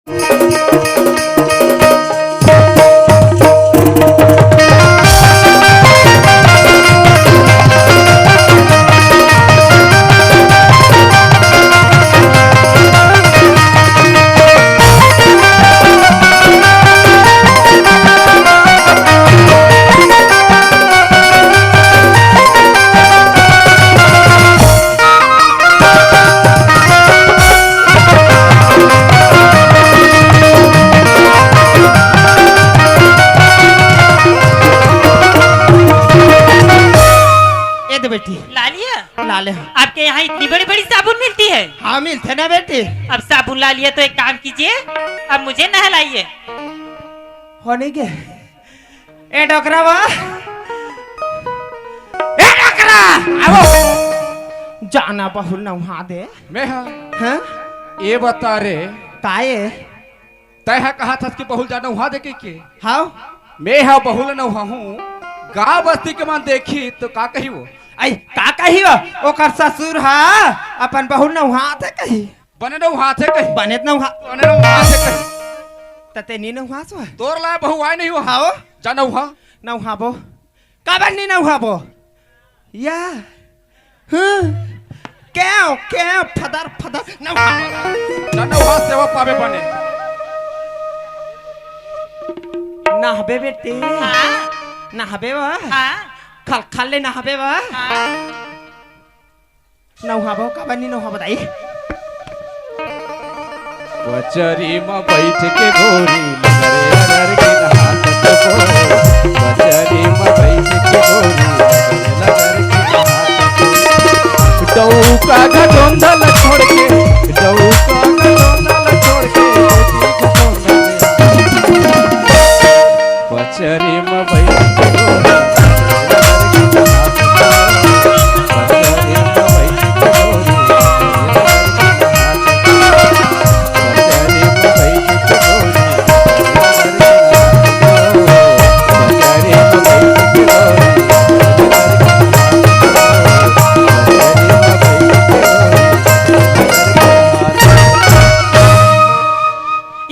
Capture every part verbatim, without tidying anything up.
ए दे बेटी। ला लिया? ला ले। आपके यहाँ इतनी बड़ी बड़ी साबुन मिलती है? हाँ, मिलते ना बेटी। अब साबुन ला लिया तो एक काम कीजिए, अब मुझे नहलाइए। होने के। ए डोकरा बा। ए डोकरा, आवो। जाना बहुल नहा दे। मैं हाँ। हाँ? ये बता रे। काये? तैं हा कहा थस कि बहुल जाना उहा दे के, के? हाव। मैं हा बहुल नहा हूँ। गाँव बस्ती के मन देखी तो का कही वो? आई, का कही वो? ओकर ससुर हा अपन बहुल नहा दे कही। बने नहा थे कही। बने नहा। बने नहा थे कही। तते नी नहा सो। तोर ला बहु आय नहीं हो। हाव। जाना उहा। नहा बो। काबर नी नहा बो? या। हम्म। क्यों, क्यों, फदर, फदर, नहा। ना नहा सेवा पावे बने। नहाबे बेटी। हाँ। नहाबे वा। हाँ। खल, खल ले नहाबे वा। हाँ। नहाबो, काबर नी नहाबो दाई? पचरी म बइठ के गोरी, लगर लगर के नहात हबो। पचरी म बइठ के गोरी, लगर लगर के नहात हबो। डौका घटोंदा ल छोड़ के, डौका घटोंदा ल छोड़ के, बेटी घटोंदा में। पचरी म बइठ के गोरी, पचरी म बइठ के गोरी,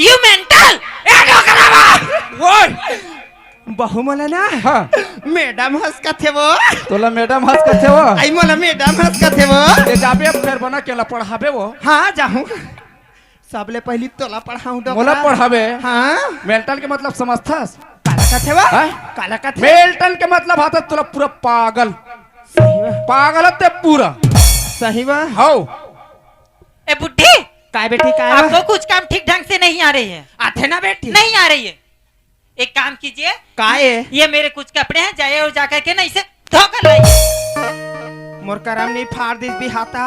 You mental! ए डोकरा बा! ओए! बहू मोला ना, हाँ। मैडम हंस कथे वो। तोला मैडम हंस कथे वो? आई मोला मैडम हंस कथे वो। ए जाबे फेर बना के ला पढ़ाबे वो। हाँ, जाहूँ। सबले पहली तोला पढ़ाऊँ डोकरा। मोला पढ़ाबे? हाँ। मेंटल के मतलब समझथस? काला कथे वो? हाँ? काला कथे? मेंटल के मतलब आता तोला पूरा पागल। सही बा। पागल ते पूरा। सही बा। हौ। ए बुड्ढी। काय बेटी, काय बा? आपको कुछ काम ठीक ढंग से नहीं आ रही है। आथे ना बेटी। नहीं आ रही है। एक काम कीजिए। काय? ये मेरे कुछ कपड़े हैं, जाइए और जा करके ना इसे धो कर लाइए। मोर करम नी फाड़ दिस बिहाता।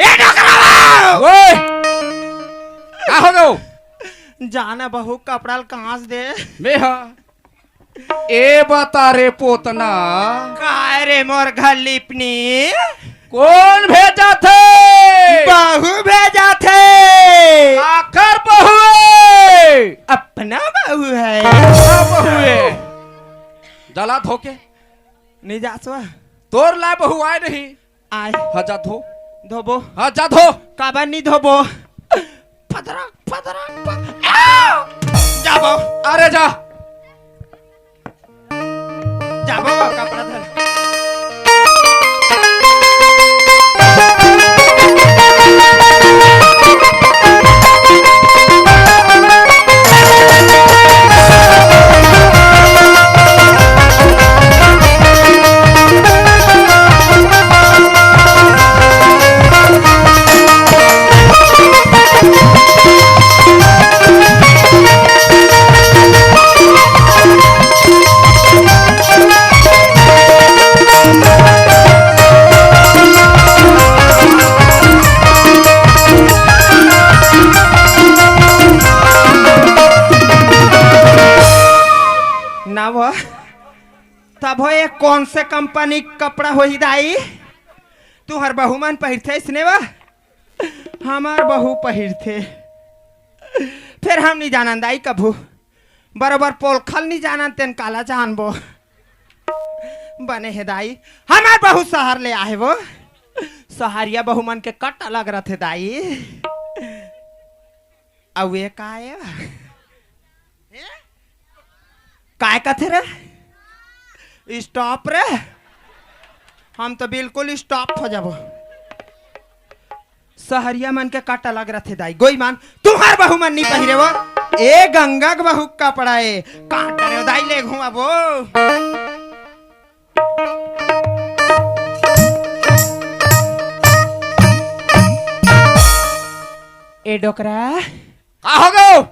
ए डोकरा बा! ओए! का हो गो? जाना बहू कपड़ा ल कांस दे। मैं हाँ। ए बता रे पोतना। काय रे मोर घर लिपनी? कोन भेजाथे? बहू भेजाथे। काकर बहू ए? अपना बहू है। अपना बहू ए। जला धोके। नहीं जासवा। तोर ला बहू आय नहीं। आय। हाँ, जा धो। धोबो। हाँ, जा धो। काबर नी धोबो? फदरा, फदरा, फ-, आ! जाबो। अरे जा। जाबो, कपड़ा धर। ना वो, तब हो, ये कौन से कंपनी के कपड़ा होही दाई? तुहर बहू मन पहिरथे इसने वा? हमार बहू पहिरथे। फिर हम नहीं जानन दाई कभू। बरोबर पोलखल नहीं जानन, तेन काला जानबो। बने हे दाई, हमार बहू शहर ले आहे वो। शहरिया बहू मन के कट्टा लग रथे दाई। अउ ये का ए? काय कथे रे? स्टॉप रे, हम तो बिल्कुल स्टॉप हो जाबो। सहरिया मन के कट अलग रथे दाई। गोई मान, तुंहर बहू मन नी पहिरे वो। ए गंगा के बहू के कपड़ा ए। काट रे दाई, ले घुमाबो। ए डोकरा। का हो गो?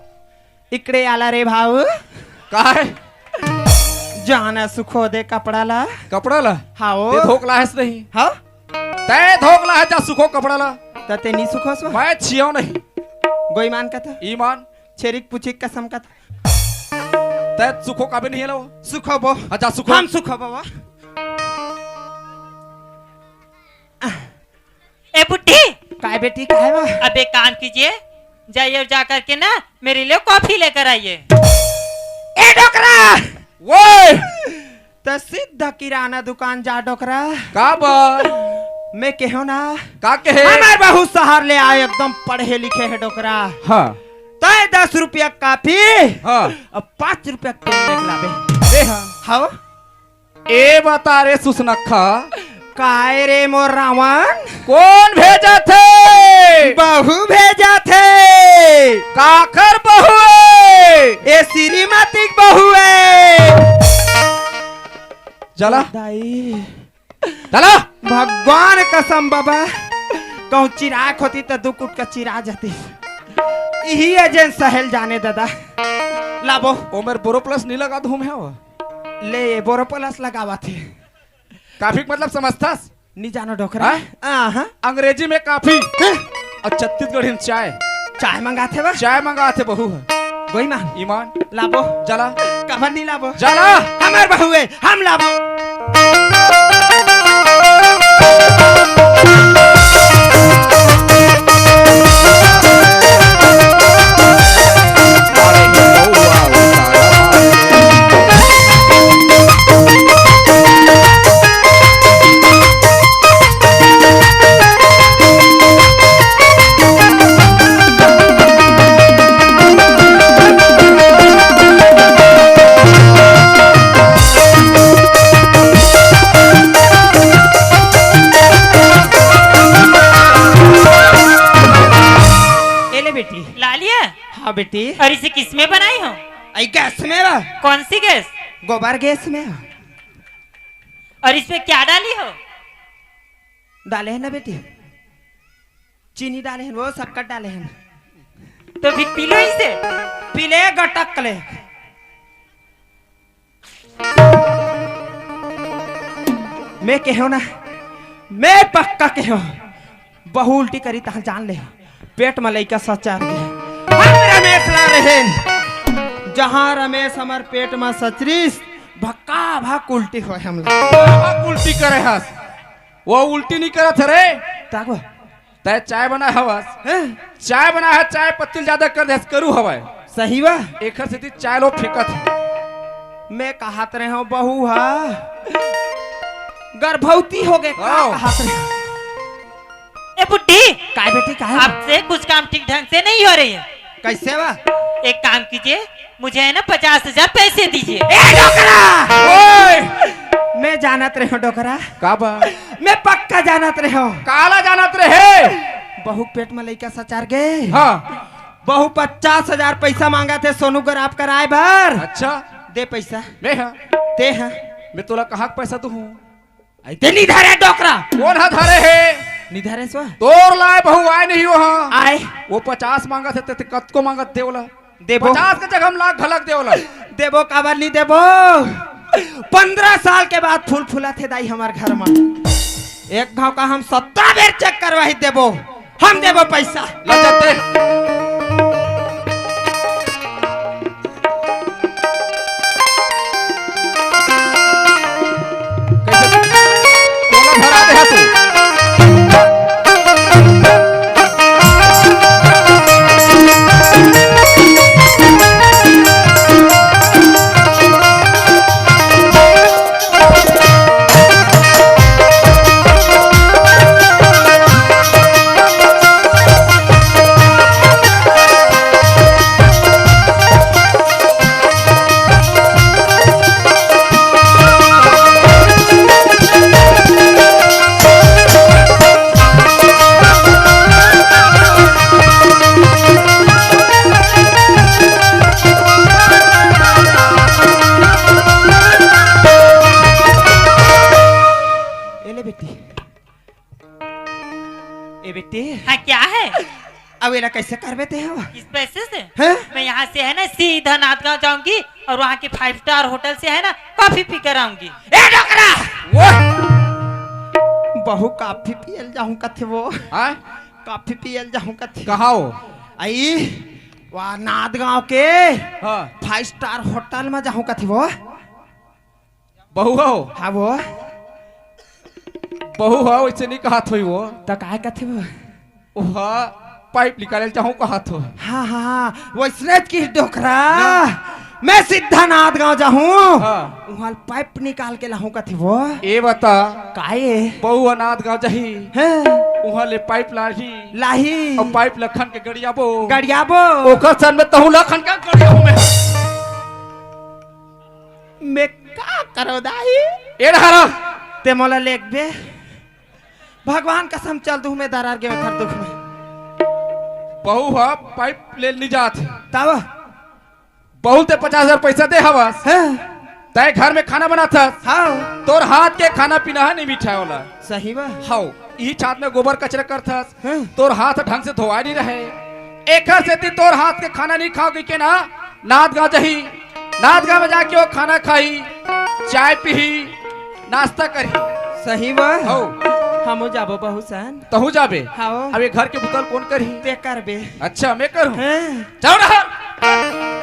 इकड़े आला रे भाऊ। का है? जाना सुखो दे कपड़ा ला। कपड़ा ला? हाओ। ते धोक लाहस नहीं। हाँ? ते धोक लाहस, जा सुखो कपड़ा ला। त ते नी सुखो सो? मैं छियो नहीं। गोई मान का था? ईमान। छेरिक पुछिक कसम का था। ते सुखो काबे नहीं लो? सुखो बो। अच्छा, सुखो। हम सुखो बो। ए बुड्ढी। काय बेटी, काय बा? अब एक काम कीजिए, जाइए और जा करके ना मेरे लिए कॉफी लेकर आइए। ए डोकरा! वो! त सीधा किराना दुकान जा डोकरा। का बा? मैं कहो ना। का कहे? हमर बहू सहर ले आए, एकदम पढ़े लिखे है डोकरा। हाँ। तय दस रुपया कॉफी, हाँ। अब पाँच रुपया पेन लेके लाबे। ए हाँ। हाँ। ए बता रे सुसनखा। काय रे मोर रावण? कोन भेजत हे? बहू भेजत हे। काकर बहू ए? ए श्रीमती के बहू ए। चला। दाई। चला। भगवान कसम बाबा, कहूँ चिराय होती त दू कुट का चिरा जाती। इही एजेंट सहेल जाने दादा। लाबो। ओमेर बोरो प्लस नहीं लगा दूँ मैं हवा। ले, ये बोरो प्लस लगावत हे। काफी के मतलब समझथस? नी जानो डोकरा। हाँ? हाँ, हाँ। अंग्रेजी में काफी। हाँ। और छत्तीसगढ़ी में चाय। चाय मंगाथे बा? चाय मंगाथे बहू ह। गोई मान। ईमान। लाबो। जला। कबर नी लाबो। जला। हमर बहू ए, हम लाबो। ए ले बेटी। ला लिया? हाँ बेटी। और इसे किस में बनाई हो? आई गैस में बा। कौन सी गैस? गोबर गैस में। और इसमें क्या डाली हो? डाले हैं ना बेटी, चीनी डाले हैं, वो शक्कर डाले हैं। तो फिर पी लो इसे। पी ले, गटक ले। मैं कहो ना, मैं पक्का कहो, बहू उल्टी करी तहाँ जान ले, पेट में लइका सचार गे। हम रमेश ला रहेन, जहाँ रमेश हमर पेट में सचरिस, भक्का भक उल्टी होय हमला। भक्का भक उल्टी करे हस, वो उल्टी नहीं करत हरे। ताको। तय चाय बना हवस। हैं? चाय बना है, चाय पत्ती ज्यादा कर दे, करू हवय। सही बा? एखर सेती चाय लो फेंकत है। मैं कहत रहे हूँ, बहू हा गर्भवती हो गए, का हाँ। कहत रहे? ए बुड्ढी, काय बेटी, काय? आपसे कुछ काम ठीक ढंग से नहीं हो रही है। कैसे बा? एक काम कीजिए, मुझे है ना पचास हजार पैसे दीजिए। ए डोकरा! ओए! मैं जानत रहे हूँ डोकरा। का बा? मैं पक्का जानत रहे हूँ। काला जानत रहे? बहू पेट में लइका सचार गे। हाँ। बहू पचास हजार पैसा मांगथे सोनोग्राफ कराए बर। अच्छा। दे पैसा। मैं हाँ। ते हाँ। मैं तोला कहाँ के पैसा दूँ? अइते नी धरे डोकरा। कोन हा धरे हे? नी धरे सो? तोर लाए बहू आए नहीं हो हाँ। आए। वो पचास मांगथे, ते, ते कतको मांगत दे ओला। देबो। पचास के जगह हम लाख घलक दे ओला। देबो काबर नी देबो? पन्द्रह साल के बाद फूल फुलाथे दाई हमर घर मा। एक घाव का हम सत्ता बेर चेक करवाही देबो। हम देबो पैसा। ला चलते। कैसे? तोला धरा दे तू। ए बेटी। हाँ, क्या है? अब एला कैसे करबे ते हव? किस पैसे से? हैं? मैं यहाँ से है ना सीधा नांदगांव जाऊंगी और वहाँ की फाइव स्टार होटल से है ना कॉफी पी कर आऊंगी। ए डोकरा! वो बहू कॉफी पियल जाहूं कथे वो। हाँ? कॉफी पियल जाहूं कथे। कहाँ हो? आई, वहाँ नांदगांव के हाँ। फाइव स्टार होटल में जाहूं कथे वो। बहू हो? हाँ वो। बहू हो, वैसे नहीं कहत होई वो। त काय कथे वो? ओहा, पाइप निकाले जाहूं कहत हो। हाँ, हाँ, हाँ, वैसने कि डोकरा। हाँ। मैं सीधा नांदगांव जाहूं। हाँ। उहाँ ले पाइप निकाल के लाहूं कथे वो। ए बता। काय? बहू ह नांदगांव जाही। हाँ। उहाँ ले पाइप लाही। लाही। अउ पाइप ल खन के गड़ियाबो। गड़ियाबो। ओकर सन में तहूं ल खन के गड़ियाबो मैं। मैं का करो दाई? ए डहरा। ते मोला लेगबे? भगवान कसम चल दूं मैं दरार के ओथर दुख में। बहू ह पाइप ले नी जात हे। तब? बहू ते पचास हजार पैसा दे हवस। हाँ। तय घर में खाना बनात हस। हाँ। तोर हाथ के खाना पीना ह नहीं मिठाए वाला। सही बा। हाव, ई छात में गोबर कचरा करत हस। हाँ। तोर हाथ ढंग से धोआ नहीं रहे। एकर सेती तोर हाथ के खाना नहीं खाओ कहिके ना, नांदगांव जाही। नांदगांव में जाके वो खाना खाही, चाय पीही, नाश्ता करही। सही बा। हौ। हमू जाबो बहू सन। तहू जाबे? हाव। अब ये घर के बुता ल कोन करही? ते करबे। अच्छा, मैं करूं? हाँ। जाओ ना।